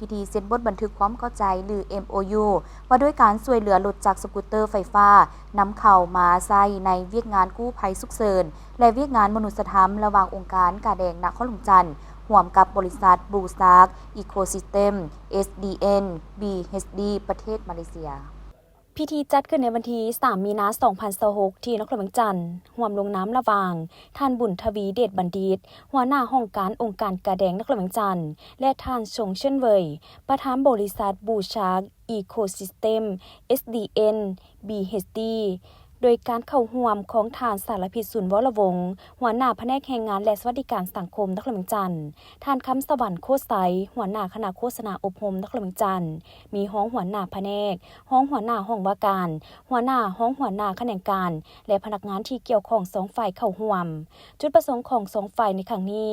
ພິທີເຊັນບົດບັນທຶກຄວາມເຂົ້າໃຈ ຫຼື ເອັມໂອຢູ ວ່າດ້ວຍການຊ່ວຍເຫຼືອລົດຈັກສະກູດເຕີໄຟຟ້າ ນຳເຂົ້າມາໃຊ້ໃນວຽກງານກູ້ໄພສຸກເສີນ ແລະ ວຽກງານມະນຸດສະທຳ ລະຫວ່າງອົງການກາແດງນະຄອນຫຼວງຈັນ ຮ່ວມກັບບໍລິສັດ Blue Shark Ecosystem ເອສດີເອັນ ບີເອັດດີ ປະເທດມາເລເຊຍ. ພິທີຈັດຂຶ້ນໃນວັນທີສາມ ມີນາ ສອງພັນຊາວຫົກ ທີ່ນະຄອນຫຼວງວຽງຈັນ, ຮ່ວມລົງນາມລະຫວ່າງ ທ່ານ ບຸນທະວີ ເດດບັນດິດ ຫົວໜ້າຫ້ອງການອົງການກາແດງນະຄອນຫຼວງວຽງຈັນ ແລະ ທ່ານ ຊົງ ເຊິນເຫວີຍ ປະທານບໍລິສັດ Blue Shark Ecosystem ເອສດີເອັນ ບີເອັດດີ ໂດຍການເຂົ້າຮ່ວມຂອງທ່ານ ສາລະພິດ ສູນວໍລະວົງ ຫົວໜ້າພະແນກແຮງງານ ແລະ ສະຫວັດດີການສັງຄົມນະຄອນຫຼວງວຽງຈັນ, ທ່ານ ຄຳສະຫວັນ ໂຄດໄຊ ຫົວໜ້າຄະນະໂຄສະນາອົບຮົມນະຄອນຫຼວງວຽງຈັນ, ມີຮອງຫົວໜ້າພະແນກ, ຮອງຫົວໜ້າຫ້ອງວ່າການ, ຫົວໜ້າ, ຮອງຫົວໜ້າຂະແໜງການ ແລະ ພະນັກງານທີ່ກ່ຽວຂ້ອງສອງຝ່າຍເຂົ້າຮ່ວມ. ຈຸດປະສົງຂອງສອງຝ່າຍໃນຄັ້ງນີ້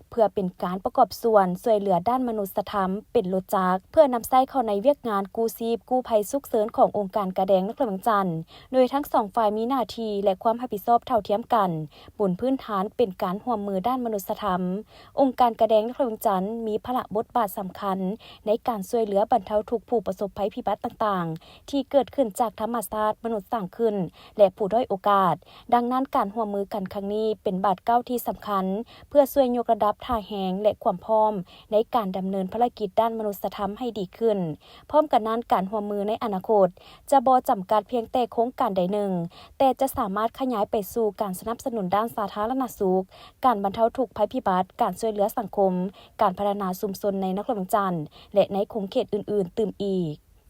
ເພື່ອເປັນການປະກອບສ່ວນຊ່ວຍເຫຼືອດ້ານມະນຸດສະທຳ ເປັນລົດຈັກ ເພື່ອນຳໃຊ້ເຂົ້າໃນວຽກງານກູ້ຊີບກູ້ໄພສຸກເສີນຂອງອົງການກາແດງນະຄອນຫຼວງວຽງຈັນ, ໂດຍທັງສອງຝ່າຍມີໜ້າທີ່ ແລະ ຄວາມຮັບຜິດຊອບເທົ່າທຽມກັນ ບົນພື້ນຖານເປັນການຮ່ວມມືດ້ານມະນຸດສະທຳ. ອົງການກາແດງນະຄອນຫຼວງວຽງຈັນມີພາລະບົດບາດສຳຄັນໃນການຊ່ວຍເຫຼືອບັນເທົາທຸກຜູ້ປະສົບໄພພິບັດຕ່າງໆ ທີ່ເກີດຂຶ້ນຈາກທຳມະຊາດມະນຸດສ້າງຂຶ້ນ ແລະ ຜູ້ດ້ອຍໂອກາດ. ດັ່ງນັ້ນ, ການຮ່ວມມືກັນຄັ້ງນີ້ເປັນບາດກ້າວທີ່ສຳຄັນ ເພື່ອຊ່ວຍຍົກລະດັບທ່າແຮງ ແລະ ຄວາມພ້ອມໃນການດຳເນີນພາລະກິດດ້ານມະນຸດສະທຳໃຫ້ດີຂຶ້ນ. ພ້ອມກັນນັ້ນ, ການຮ່ວມມືໃນອະນາຄົດຈະບໍ່ຈຳກັດພຽງແຕ່ໂຄງການໃດໜຶ່ງ, ແຕ່ຈະສາມາດຂະຫຍາຍໄປສູ່ການສະໜັບສະໜູນດ້ານສາທາລະນະສຸກ, ການບັນເທົາທຸກໄພພິບັດ, ການຊ່ວຍເຫຼືອສັງຄົມ, ການພັດທະນາຊຸມຊົນໃນນະຄອນຫຼວງວຽງຈັນ ແລະ ໃນຂົງເຂດອື່ນໆຕື່ມອີກ.